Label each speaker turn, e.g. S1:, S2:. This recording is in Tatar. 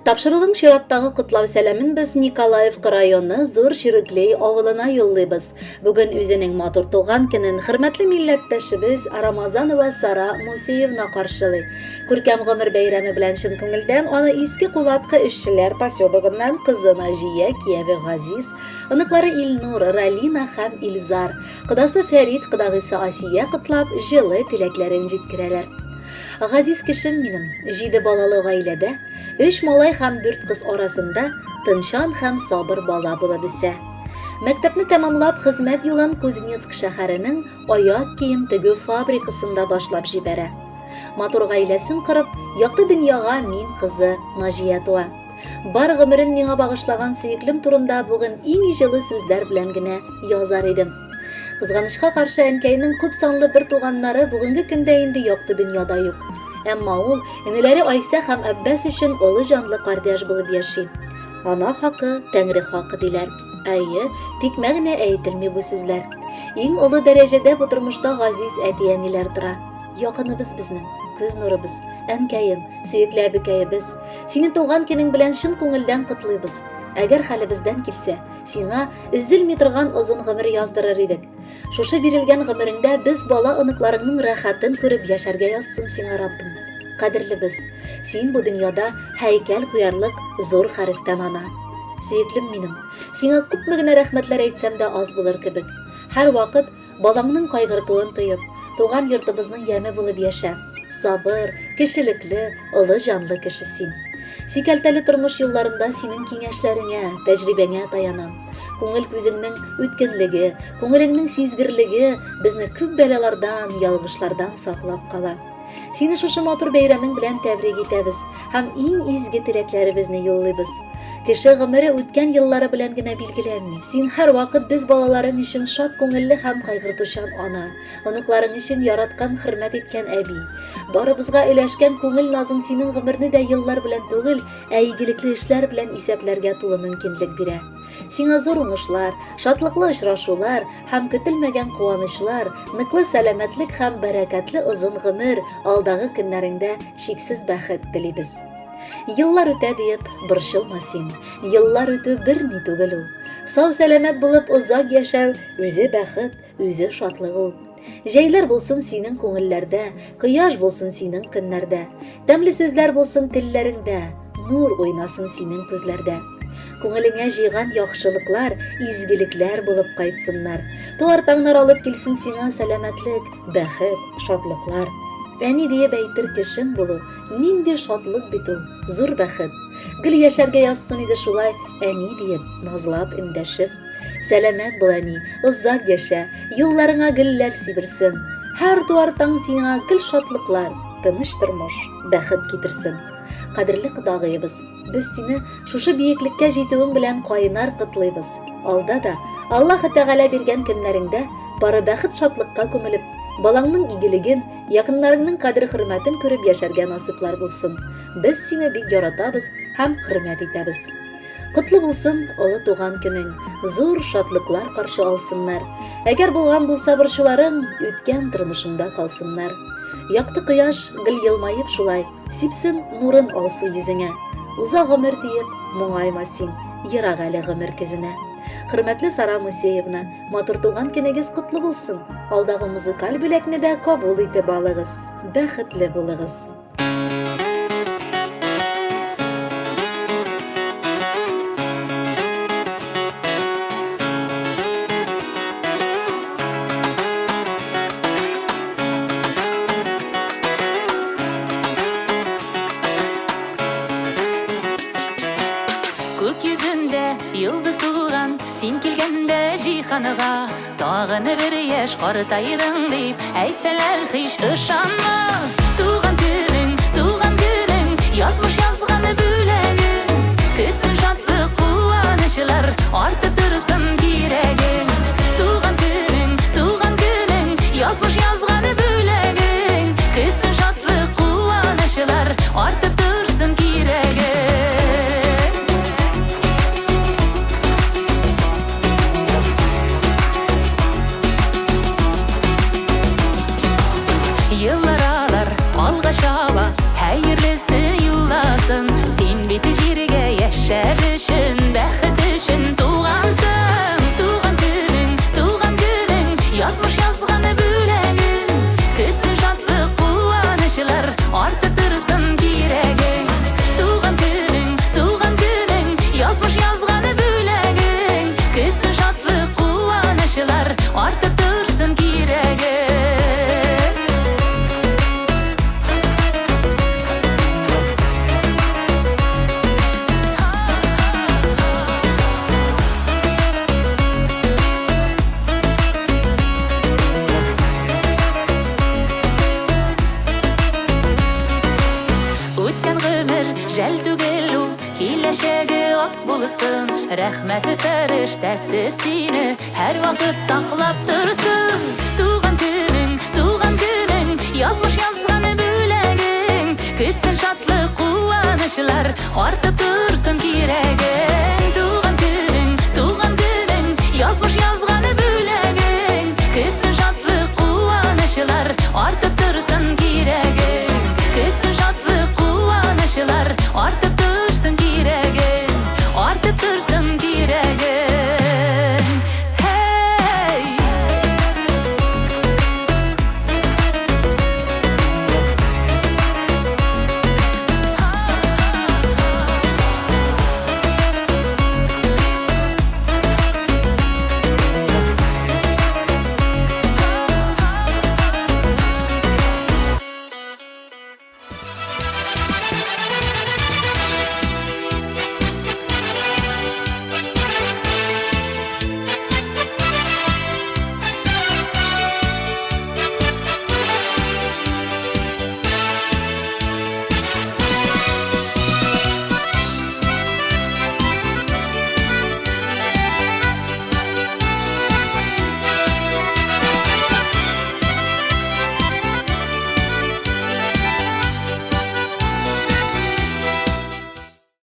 S1: Тапшыруның чираттагы котлау сәламен без Николаевка районы Зур Чиреклей авылына юллыйбыз. Бүген үзенең матур туган көнен хөрмәтле милләттәшебез Рамазанова Сара Мусеевна каршылый. Күркәм гомер бәйрәме белән чын күңелдән аны Иске Кулаткы эшчеләр поселогыннан кызы Наҗия, кияве Газиз, оныклары Илнур, Ралина һәм Илзар, кодасы Фәрит, кодагыйсы Асия котлап, җылы теләкләрен җиткерәләр. Газиз кешем минем, җиде балалы гаиләдә, өч малай һәм дүрт кыз арасында тынчан һәм сабыр бала булып үсә. Мәктәпне тәмамлап, хезмәт юлын Кузнецк шәһәренең аяк кием тегү фабрикасында башлап җибәрә. Матур гаиләсен корып, якты дөньяга мин кызы Наҗия туа. Бар гомерен миңа багышлаган сөеклем турында бүген иң җылы сүзләр белән генә язар идем. Кызганычка каршы, әнкәйнең күп санлы бер туганнары бүгенге көндә инде якты дөньяда юк. Әмма ул энеләре Айсә һәм Әббәс өчен олы җанлы кардәш булып яши. Ана хакы, Тәңре хакы диләр. Әйе, тикмә генә әйтелми бу сүзләр. Иң олы дәрәҗәдә бу тормышта газиз әти-әниләр тора. Якыныбыз безнең, күз нурыбыз, әнкәем, сөекле әбекәебез. Сине туган көнең белән чын күңелдән котлыйбыз. Әгәр хәлебездән килсә, сиңа өзелми торган озын гомер яздырыр идек. Шушы бирелгән гомереңдә без бала-оныкларыңның рәхәтен күреп яшәргә язсын сиңа Раббым. Кадерлебез, син бу дөньяда һәйкәл куярлык зур хәрефтән ана. Сөеклем минем, сиңа күпме генә рәхмәтләр әйтсәм дә аз булыр кебек. Һәрвакыт Балаңның кайгыртуын тоеп, туган йортыбызның яме булып яшә. Сабыр, кешелекле, олы җанлы кеше син. Сикәлтәле тормыш юлларында синең киңәшләреңә, тәҗрибәңә таянам. Күңел күзеңнең үткенлеге, күңелеңнең сизгерлеге безне күп бәлалардан, ялгышлардан саклап кала. Сине шушы матур бәйрәмең белән тәбрик итәбез һәм иң изге теләкләребезне юллыйбыз. Кеше гомере үткән еллары белән генә билгеләнми. Син һәрвакыт без балаларың өчен шат күңелле һәм кайгыртучан ана, оныкларың өчен яраткан, хөрмәт иткән әби. Барыбызга өләшкән күңел назың синең гомерне дә еллар белән түгел, ә игелекле эшләр белән исәпләргә тулы мөмкинлек бирә. Сиңа зур уңышлар, шатлыклы очрашулар һәм көтелмәгән куанычлар, ныклы сәламәтлек һәм бәрәкәтле озын гомер, алдагы көннәреңдә чиксез бәхет телибез. Еллар үтә диеп, борчылма син. Еллар үтү берни түгел ул. Сау-сәламәт булып озак яшәү үзе бәхет, үзе шатлык ул. Җәйләр булсын синең күңелләрдә, кояш булсын синең көннәрдә. Тәмле сүзләр булсын телләреңдә, нур уйнасын синең күзләрдә. Күңелеңә җыйган яхшылыклар, изгелекләр булып кайтсыннар. Туар таңнар алып килсен сиңа сәламәтлек, бәхет, шатлыклар. Әни диеп әйтер кешең булу, нинди шатлык бит ул, зур бәхет. Гел яшәргә язсын иде шулай, әни диеп, назлап, эндәшеп. Сәламәт бул, әни, озак яшә, юлларыңа гөлләр сибелсен. Һәр туар таң сиңа гел шатлыклар, тыныч тормыш, бәхет китерсен. Кадерле кодагыебыз, без сине шушы биеклеккә җитүең белән кайнар котлыйбыз. Алда да Аллаһы Тәгалә биргән көннәреңдә бары бәхет-шатлыкка күмелеп, балаңның игелеген, якыннарыңның кадер-хөрмәтен күреп яшәргә насыйплар булсын. Без сине бик яратабыз һәм хөрмәт итәбез. Котлы булсын олы туган көнең, зур шатлыклар каршы алсыннар. Әгәр булган булса борчуларың, үткән тормышыңда калсыннар. Якты кояш гел елмаеп шулай, сипсен нурын алсу йөзеңә. Уза гомер диеп, моңайма син, ерак әле гомер көзенә. Хөрмәтле Сара Мусеевна, матур туган көнегез котлы булсын. Алдагы музыкаль бүләкне дә кабул итеп алыгыз. Бәхетле булыгыз.
S2: Күк йөзендә йолдыз туган, син килгәндә җиһанга. Тагын бер яшь картайдың дип әйтсәләр һич ышанма. Туган көнең, туган көнең, язмыш язган бүләгең. Көтсен шатлык, куанычлар, артып торсын кирәгең. Туган көнең, туган көнең, язмыш язган бүләгең. Көтсен шатлык, куанычлар, артып торсын кирәгең. Еллар алар алга. артып торсын кирәгең. Туган көнең, туган көнең, язмыш язган бүләгең. Көтсен шатлык, куанычлар, артып торсын кирәгең. Үткән гомер жәл түгел ул, киләчәге ак булсын. Рәхмәт фәрештәсе сине һәрвакыт саклап торсын. Туган көнең, туган көнең, язмыш язган бүләгең. Көтсен шатлык, куанычлар, артып торсын кирәгең.